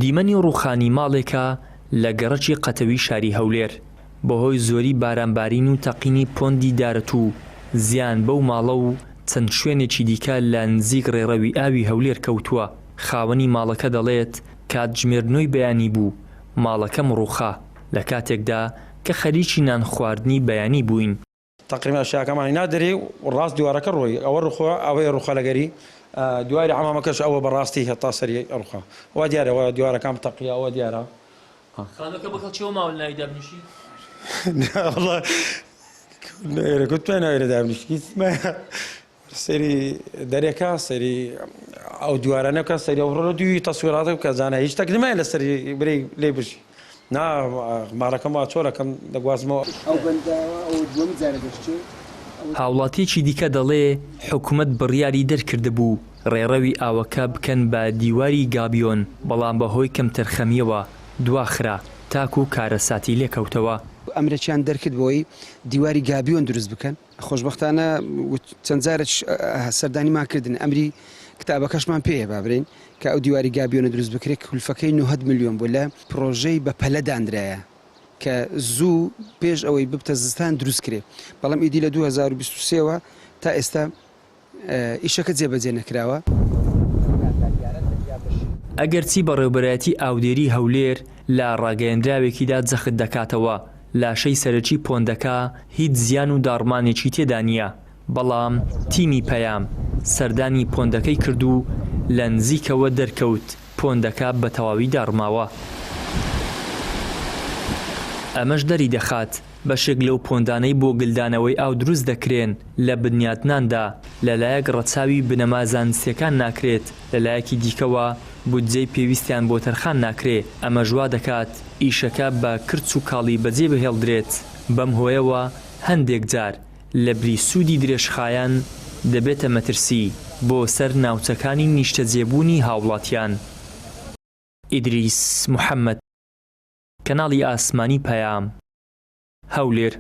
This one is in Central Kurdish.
دیمەنی ڕووخانی ماڵێکە لە گەڕەکی قەتەوی شاری هەولێر، بەهۆی زۆری بارانبارین و تەقینی پۆندی دارەتوو زیان بەو ماڵە و چەند شوێنێکی دیکە لە نزیک ڕێڕەوی ئاوی هەولێر کەوتووە، خاوەنی ماڵەکە دەڵێت، کاتژمێر نۆی بەیانی بوو ماڵەکەم ڕووخا، لە کاتێکدا کە خەریکی نانخواردنی بەیانی بووین. تەقریبا ئەشیاکەمان هینا دەرێ و ڕاست دیوارەکە ڕۆی ئەوە ڕوخا ئەوەی ڕوخا لەگەری دیواری حەمامەکەش ئەوە بەڕاستی هەتا سەری ڕوخا وا دیارە وە دیوارەکان تەقیە ئەوە دیارە. خانوەکە بە کەڵکی ئەوە ماوە لەناوی دابنیشی؟ وەڵا ئێرە کوتمان ناوێرە دابنیشی هیچ سەیری دەرێکە سەیری ئەو دیوارانە بکە سەیری ئەو ڕۆ دووی تەسویراتە بکە زانە هیچ شتێک نمایە لەسەری برێ لێ بژی نا ماڵەکەم وا چۆلەکەم دەگوازمەوە. ئەو بەنداوە ئەوە دووەم جارە دەشکێ. هاوڵاتییەکی دیکە دەڵێ، حکومەت بڕیاری دەرکردبوو ڕێڕەوی ئاوەکە بکەن بە دیواری گابیۆن، بەڵام بەهۆی کەمتەرخەمییەوە دواخرا تاکو کارەساتی لێکەوتەوە. ئەمرەکیان دەرکرد بۆی دیواری گابیۆن دروست بکەن. خۆشبەختانە چەند جارێکیش سەردانیمان کردن ئەمری کتابەکەشمان پێیە با برێین کە ئەو دیواری گابیۆنە دروست بکرێت کولفەکەی 900 ملیۆن بوو لە پرۆژەی بە پەلە دانرایە کە زوو پێش ئەوەی ببتە زستان دروست کرێ بەڵام ئیدی لە 2023 وە تا ئێستا ئیشەکە جێبەجێ نەکراوە. ئەگەرچی بەڕێوبەرایەتی ئاودێری هەولێر لە ڕاگەیەندراوێکیدا جەخت دەکاتەوە، لاشەی سەرەکی پۆندەکە هیچ زیان و داڕمانێکی تێدا نییە، بەڵام تیمی پەیام سەردانی پۆندەکەی کرد و لە نزیکەوە دەرکەوت پۆندەکە بە تەواوی داڕماوە. ئەمەش دەریدەخات بەشێک لەو پۆندانەی بۆ گلدانەوەی ئاو دروست دەکرێن لە بنیاتناندا لەلایەک ڕەچاوی بنەما زانستییەکان ناکرێت، لەلایەکی دیکەوە بودجەی پێویستیان بۆ تەرخان ناکرێ، ئەمەش وا دەکات ئیشەکە بە کرچ و کاڵی بەجێ بهێڵدرێت، بەم هۆیەوە هەندێک جار لەبری سوودی درێژخایەن دەبێتە مەترسی بۆ سەر ناوچەکانی نیشتەجێبوونی هاوڵاتیان. ئیدریس محەمەد، کەناڵی ئاسمانی پەیام، هەولێر.